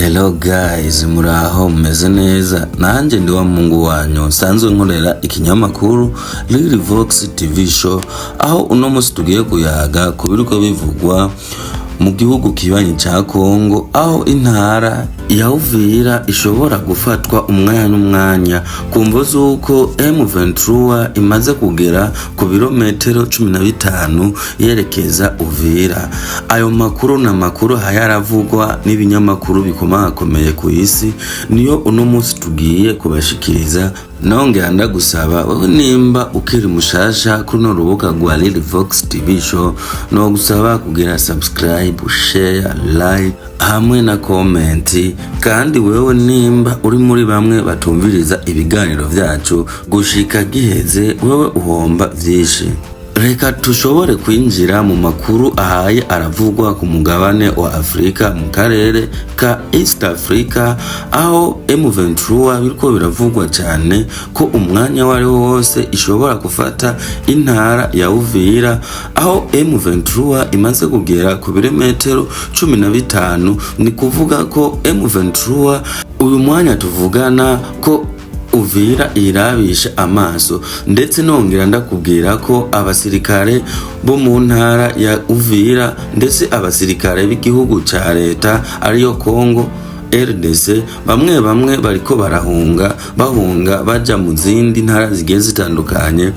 Hello guys, muraho, mumeze neza? Nanjye ndi wa mungu wanyu nsanzwe nkorera ikinyamakuru Lily Vox TV Show, aho uno munsi tugiye kuyaga ku biriko bivugwa mu gihugu kibanyi ca Kongo, aho intara ya Uvira ishobora gufatwa umwanya n'umwanya ku mvo z'uko M23 imaze kugera ku birometero 15 yerekeza Uvira. Ayo makuru na makuru hayaravugwa n'ibinyamakuru bikomakomeye ku isi, niyo uno munsi tugiye kubashikiriza. Nongera ndagusaba wewe nimba ukiri mushasha kuri runo rubuga rwa Lily Vox TV Show, no gusaba kugira subscribe, share, like hamwe na comment. Kandi wewe nimba uri muri bamwe batumviriza ibiganiro vyacu gushika giheze, wewe uhomba vyinshi. Reka tushobore kwinjira mu makuru ahaye aravugwa ku mugabane wa Afurika, mu karere ka East Africa, aho M23 biriko biravugwa cyane ko umwanya wari wose ishobora gufata intara ya Uvira, aho M23 imaze kugera ku birometero 15. Ni kuvuga ko M23 uyu mwanya tuvugana ko Uvira irabisha amaso. Ndetse nongera ndakubwira ko abasirikare bo mu ntara ya Uvira, ndetse abasirikare b'igihugu ca leta ariyo Congo RDC, bamwe bamwe bariko barahunga, bahunga baja mu zindi ntara zigiye zitandukanye.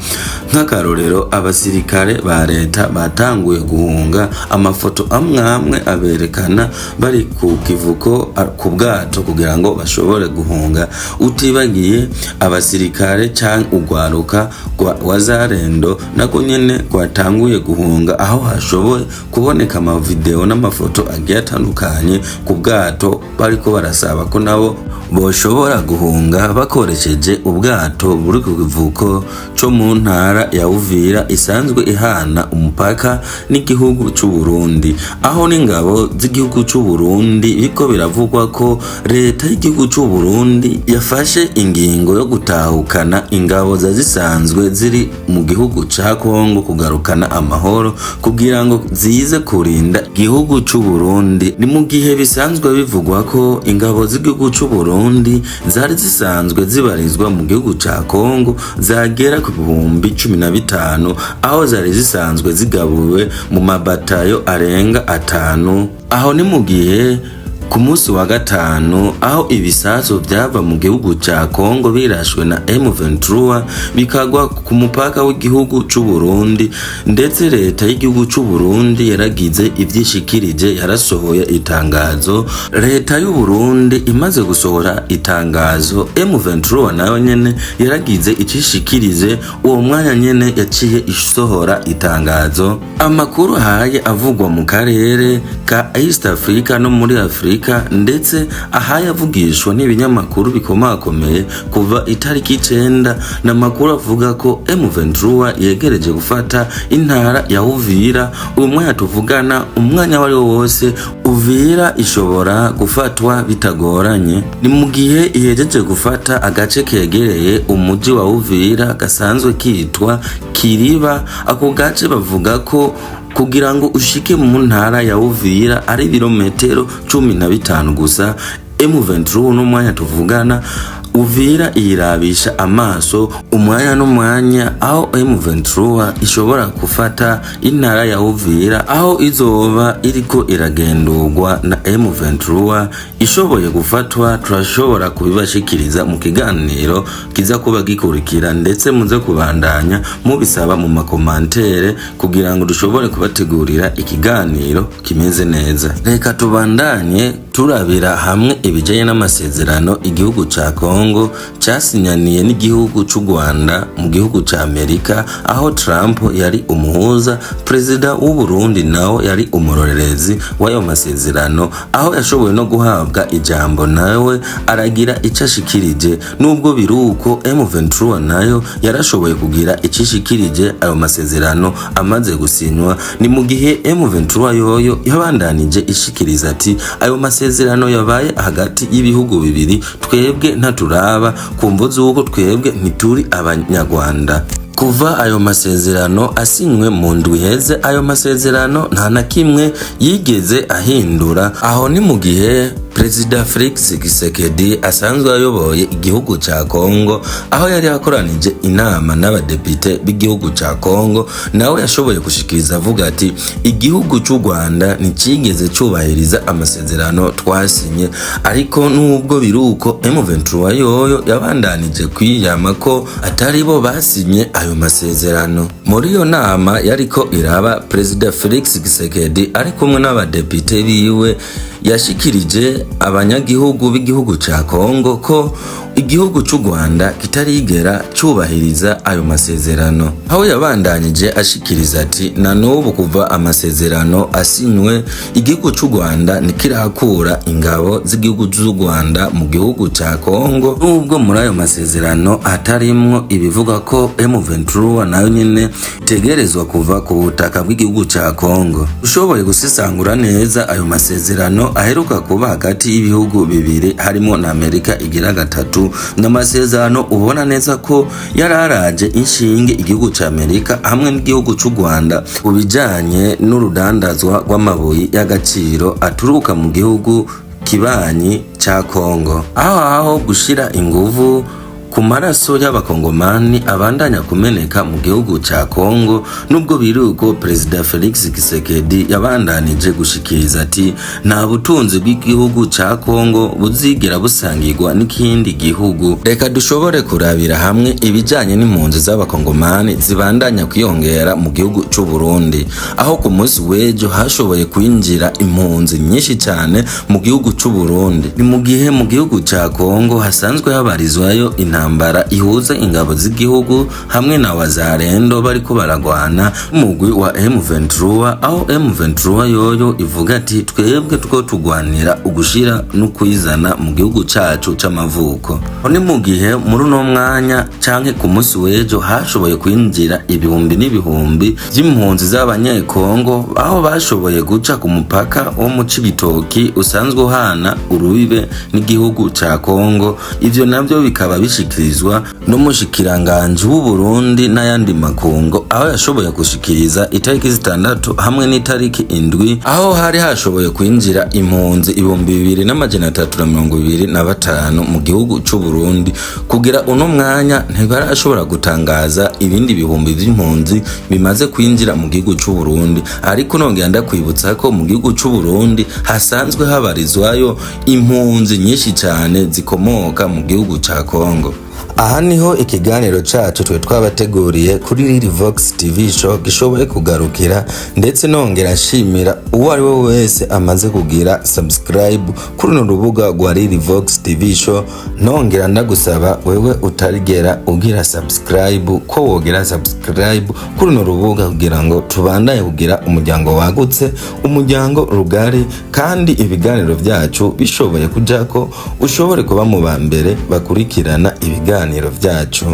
Nk'akarorero, abasirikare ba leta batanguye guhunga, amafoto amwe amwe aberekana bari ku kivuko ku bwato kugira ngo bashobore guhunga, utibagiye abasirikare canke urwaruka rwa Wazalendo nako nyene rwatanguye guhunga, aho hashoboye kuboneka amavideo n'amafoto agiye atandukanye ku bwato bariko barasaba ko nabo boshobora guhunga bakoresheje ubwato buri ku kivuko co mu ntara ya Uvira isanzwe ihana umupaka n'igihugu c'u Burundi, aho n'ingabo z'igihugu c'u Burundi biriko biravugwa ko leta y'igihugu c'u Burundi yafashe ingingo yo gutahukana ingabo za zisanzwe ziri mu gihugu ca Kongo kugarukana amahoro, kugira ngo zize kurinda igihugu c'u Burundi. Ni mu gihe bisanzwe bivugwa ko ingabo z'igihugu c'u Burundi zari zisanzwe zibarizwa mu gihugu ca Kongo zagera ku 15,000, aho zari zisanzwe zigabuwe mu mabatayo arenga atanu. Aho ni mu gihe ku munsi wa gatanu, aho ibisasu vyava mu gihugu ca Kongo birashwe na M23 bikagwa ku mupaka w'igihugu c'u Burundi, ndetse leta y'igihugu c'u Burundi yaragize ivyishikirije, yarasohoye itangazo. Leta y'u Burundi imaze gusohora itangazo, M23 nayo nyene yaragize icishikirize. Uwo mwanya nyene yaciye isohora itangazo. Amakuru ahaye avugwa mu karere ka East Africa no muri Afrika, ndetse ahayavugishwa n'ibinyamakuru bikomakomeye kuva itariki 9, n'amakuru avuga ko M23 yegereje gufata intara ya Uvira. Uyu mwanya tuvugana, umwanya wari wo wose Uvira ishobora gufatwa bitagoranye. Ni mu gihe ihejeje gufata agace kegereye umuji wa Uvira gasanzwe kitwa Kiriba. Ako gace bavuga ko kugira ngo ushike mu ntara ya Uvira ari ibirometero 15 gusa. M23 n'umwanya tuvugana Uvira iyirabisha amaso umwanya n'umwanya, aho M23 ishobora gufata intara ya Uvira, aho izoba iriko iragendurwa na M23. Ishoboye gufatwa, turashobora kubibashikiriza mu kiganiro kiza kuba gikurikira, ndetse muze kubandanya mubisaba mu ma commentaires kugira ngo dushobore kubategurira ikiganiro kimeze neza. Reka tubandanye turabira hamwe ibijanye n'amasezerano igihugu ca Kongo casinyaniye n'igihugu c'u Rwanda mu gihugu ca Amerika, aho Trump yari umuhuza, perezida w'u Burundi nawe yari umurorerezi w'ayo masezerano, aho yashoboye no guhabwa ijambo nawe aragira ico ashikirije. Nubwo biruko, M23 nayo yarashoboye kugira ico ishikirije ayo masezerano amaze gusinywa. Ni mu gihe M23 yoyo yabandanije ishikiriza ati: "Ayo masezerano yabaye hagati y'ibihugu bibiri, twebwe ntaturaba ku mvo z'uko twebwe ntituri abanyarwanda." Kuva ayo masezerano asinywe mu ndwi iheze, ayo masezerano nta na kimwe yigeze ahindura. Aho ni mu gihe Perezida Felix Tshisekedi asanzwe ayoboye igihugu ca Kongo, aho yari yakoranije inama n'abadepite b'igihugu ca Kongo, nawe yashoboye gushikiriza avuga ati: "Igihugu c'u Rwanda nticigeze cubahiriza amasezerano twasinye." Ariko nubwo biruko, M23 yoyo yabandanije kwiyama ko atari bo basinye ayo masezerano. Muri iyo nama yariko iraba, Perezida Felix Tshisekedi ari kumwe n'abadepite biwe yashikirije abanyagihugu b'igihugu ca Kongo ko igihugu c'u Rwanda kitarigera cubahiriza ayo masezerano, aho yabandanije ashikiriza ati: "Na n'ubu kuva amasezerano asinywe, igihugu c'u Rwanda ntikirakura ingabo z'igihugu c'u Rwanda mu gihugu ca Kongo, nubwo muri ayo masezerano hatarimwo ibivuga ko M23 nayo nyene itegerezwa kuva ku butaka bw'igihugu ca Kongo." Ushoboye gusesangura neza ayo masezerano aheruka kuba hagati y'ibihugu bibiri harimo na Amerika igira gatatu, n'amasezerano ubona neza ko yararaje inshinge igihugu ca Amerika hamwe n'igihugu c'u Rwanda ku bijanye n'urudandazwa rw'amabuye y'agaciro aturuka mu gihugu kibanyi ca Kongo, aho gushira inguvu ku maraso y'abakongomani abandanya kumeneka mu gihugu ca Kongo. Nubwo biruko, Perezida Felix Tshisekedi yabandanije gushikiriza ati: "Nta butunzi bw'igihugu ca Kongo buzigera busangirwa n'ikindi gihugu." Reka dushobore kurabira hamwe ibijanye n'impunzi z'abakongomani zibandanya kwiyongera mu gihugu c'u Burundi, aho ku munsi w'ejo hashoboye kwinjira impunzi nyinshi cyane mu gihugu c'u Burundi. Ni mu gihe mu gihugu ca Kongo hasanzwe habarizwayo intambara ihuza ingabo z'igihugu hamwe na Wazalendo bariko baragwana umugwi wa M23, aho M23 yoyo ivuga ati: "Twebwe two tugwanira ugushira no kwizana mu gihugu cacu c'amavuko." Aho ni mu gihe muri uno mwanya canke ku munsi w'ejo hashoboye kwinjira ibihumbi n'ibihumbi vy'impunzi z'abanyekongo, aho bashoboye guca ku mupaka wo mu Cibitoki usanzwe uhana urubibe n'igihugu ca Kongo. Ivyo navyo bikaba bishikirizwa n'umushikiranganji w'u Burundi n'ayandi makungo, aho yashoboye gushikiriza itariki 6 hamwe n'itariki 7, aho hari hashoboye kwinjira impunzi 2325 mu gihugu c'u Burundi. Kugira uno mwanya ntibarashobora gutangaza ibindi bihumbi vy'impunzi bimaze kwinjira mu gihugu c'u Burundi, ariko nongera ndakwibutsa ko mu gihugu c'u Burundi hasanzwe habarizwayo impunzi nyinshi cyane zikomoka mu gihugu ca Kongo. Aha niho ikiganiro cacu twe twabateguriye kuri Lily Vox TV Show gishoboye kugarukira, ndetse nongera nshimira uwo ari we wese amaze kugira subscribe kuri runo rubuga rwa Lily Vox TV Show. Nongera ndagusaba wewe utarigera ugira subscribe ko wogira subscribe kuri runo rubuga kugira ngo tubandanye kugira umuryango wagutse, umuryango rugari, kandi ibiganiro byacu bishoboye kujako ushobore kuba mu ba mbere bakurikirana ibiganiro byacu.